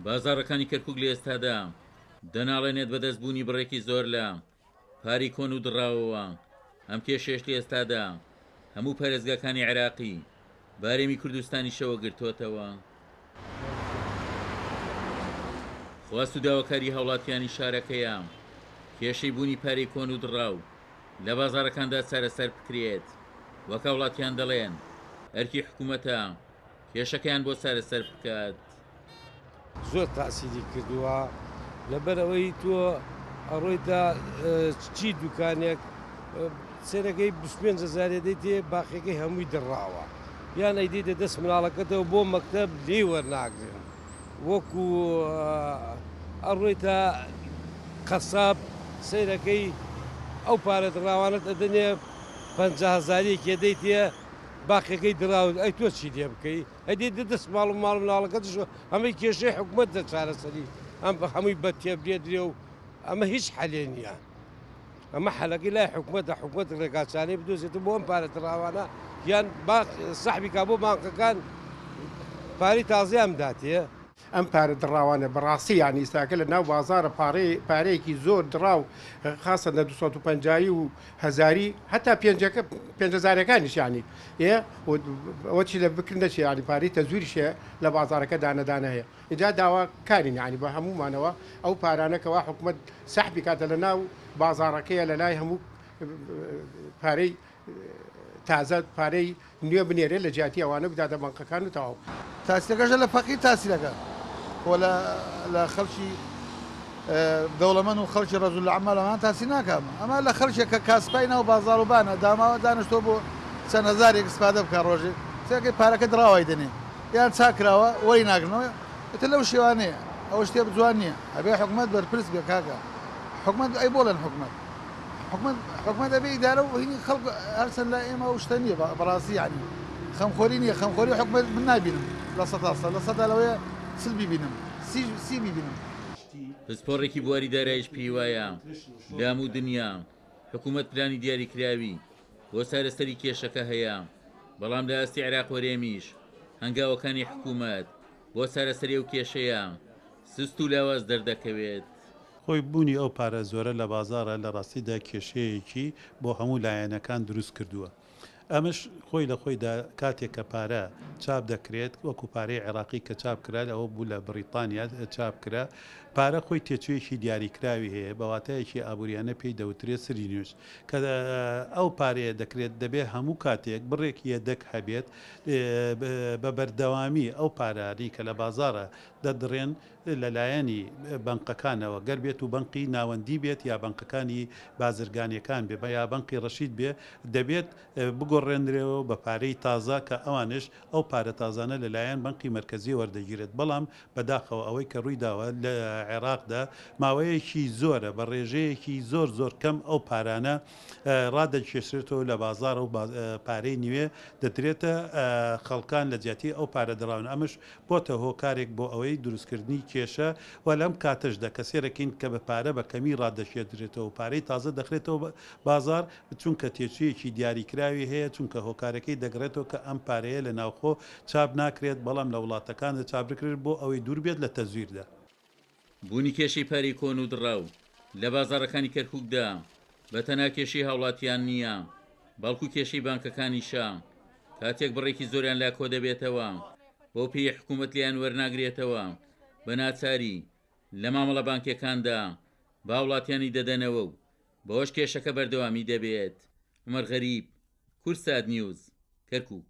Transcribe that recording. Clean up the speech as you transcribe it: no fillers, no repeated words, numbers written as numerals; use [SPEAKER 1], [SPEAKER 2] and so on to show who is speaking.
[SPEAKER 1] بازاڕەکانی کەرکوک لە ئێستادا دەناڵێنێت بەدەست بوونی بڕێکی زۆر لە پارەی کۆن و دڕاوەوە، ئەم کێشەیەش لە ئێستادا هەموو پارێزگاکانی عێراقی بە هەرێمی کوردستانیشەوە گرتۆتەوە. خواست و داواکاری هاوڵاتیانی شارەکەیە کێشەی بوونی پارەی کۆن و دڕاو لە بازاڕەکاندا چارەسەر بکرێت، وەک هاوڵاتیان دەڵێن ئەرکی حکومەتە کێشەکەیان بۆ چارەسەر بکات.
[SPEAKER 2] زۆر تاسیری کردووە لەبەر ئەوەی تۆ ئەڕۆیتە چی دوکانێک سێرەکەی 25 هەزارێ دەیتێ باقیەکەی هەمووی دڕاوە یان ئەیدەیتە دەست مناڵەکەتەوە بۆ مەکتەب لێی وەرناگرن وەکو ئەڕۆیتە قەساب سەیرەکەی ئەو پارە دڕاوانەت ئەدەنێ 50 هەزاریەکی دەیتێ باقیەکەی دڕاوت ئەی تۆ چی لێ بکەی ئەدی دە دەست ماڵ و ماڵ مناڵەکەتش ئەمەی کێشەی حکومەتە چارەسەری ئەم هەمووی بە تێبرێدرێ و ئەمە هیچ حەلێ نییە ئەمە حەلەکەی لای حکومەتە حکومەت ڕێگاچارەی بدۆزێتەوە بۆ ئەم پارە دڕاوانە یان سەحبی کا بۆ بانقەکان پارەی تازەیان بداتێ.
[SPEAKER 3] ئەم پارە دڕاوانە بەڕاستی یانی ئیستاکە لە ناو بازارە پارەی پارەیەکی زۆر دڕاو خاسە لە 250 و هەزاری هەتا پێنجەکە پێنج هەزارەکانیش یانی ئێ ئەوە چی لە بکر نەچێ یانی پارەی تەزویریش هەیە لە بازارەکە دانە دانە هەیە ئینجا داوا کارین یانی بە هەموومانەوە ئەو پارانە کەوا حکومەت سەحبی کاتە لە ناو بازاڕەکەیە لە لای هەموو پارەی تازە پارەی نوێ بنێرێت لە جیاتی ئەوانە بداتە بانقەکان و تەواو.
[SPEAKER 4] تاسیرەکەشە لە فەقیر تاسیرەکە خۆ لە لە خەڵکی دەوڵەمەند و خەڵکی ڕەجول الاعمال ئەمان تاسیر ناکا ئەمە ئەمە لە خەڵکێک کە کاسپای ناو بازاڕ و بانە داماوە دانیشتووە بۆ چەند هەزارێک ئیسفادە بکا ڕۆژێ سەیرکەی پارەکە دڕاوای دەنێ یان چاک کراوە وەری ناگرنەوە ئیتر لەو شێوانەیە ئەوە شتێ جوان نییە ئەبێ حکومەت بەرپرس بێ کاکە حکومەت ئەی بۆڵێن حکومەت حکومەت حکومەت ئەبێ ئیدارە و هینی خەڵک هەرچەند لای ئێمە ئەو شتە نییە بەڕاستی یعنی خەمخۆری نییە خەمخۆری حکومەت من نابینم لە سەتا سە لە سەدا لەوەیە چل بیبینم سی سی بیبینم.
[SPEAKER 1] پسپۆڕێکی بواری داراییش پێیوایە، لە هەموو دنیا حکومەت پلانی دیاریکراوی بۆ چارەسەری کێشەکە هەیە، بەڵام لە ئاستی عێراق و هەرێمیش هەنگاوەکانی حکومەت بۆ چارەسەری ئەو کێشەیە سست و لاواز دەردەکەوێت.
[SPEAKER 5] خۆی بوونی ئەو پارە زۆرە لە بازاڕە لە ڕاستیدا کێشەیەکی بۆ هەموو لایەنەکان دروست کردووە. ئەمەش خۆی لە خۆیدا کاتێک کە پارە چاپ دەکرێت وەکو پارەی عێراقی کە چاپ کرا ئەوە بوو لە بڕیتانیا چاپ کرا پارە خۆی تێچوویەکی دیاریکراوی هەیە بە واتایەکی ئابووریانە پێی دەوترێت سرینیوس کە ئەو پارەیە دەکرێت دەبێت هەموو کاتێک بڕێک یەدەک هەبێت بە بەردەوامی ئەو پارانەی کە لە بازاڕە دەدڕێن لە لایەنی بەنقەکانەوە گەر بێت و بەنقی ناوەندی بێت یا بەنقەکانی بازرگانیەکان بێ یا بەنقی ڕەشید بێ دەبێت بگۆڕێنرێەوە بە پارەی تازە کە ئەوانش ئەو پارە تازانە لە لایەن بەنقی مەرکەزیە وەردەگیرێت بەڵام بەداخەوە ئەوەی کە ڕوویداوە لە عێراقدا ماوەیەکی زۆرە بە ڕێژەیەکی زۆر زۆر کەم ئەو پارانە ڕادەکێشرێتەوە لە بازاڕ و پارەی نوێ دەدرێتە خەڵکان لە جیاتی ئەو پارە دڕاون ئەمەش بۆتە هۆکارێک بۆ ئەوەی دروستکردنی کێشە و لەم کاتەشدا کە سێرەکەین کە بە پارە بە کەمی ڕادەکێدرێتەوە و پارەی تازە دەخرێتەوە بازاڕ چونکە تێچوویەکی دیاریکراوی هەیە چونکە هۆکارەکەی دەگڕێتەوە کە ئەم پارەیە لە ناوخۆ چاپ ناکرێت بەڵام لە وڵاتەکاندا چاپ بکرێت بۆ ئەوەی دوور بێت لە تەزویردا.
[SPEAKER 1] بوونی کێشەی پارەی کۆن و دڕاو لە بازاڕەکانی کەرکوکدا بە تەنها کێشەی هاوڵاتیان نییە، بەڵکو کێشەی بانکەکانیشە، کاتێک بڕێکی زۆریان لا کۆدەبێتەوە، بەو پێیەی حکومەت لێیان وەرناگرێتەوە، بە ناچاری لە مامەڵە بانکیەکاندا بە هاوڵاتیانی دەدەنەوە و بەوەش کێشەکە بەردەوامی دەبێت. عومەر غەریب، کوردسات نیوز، کەرکوک.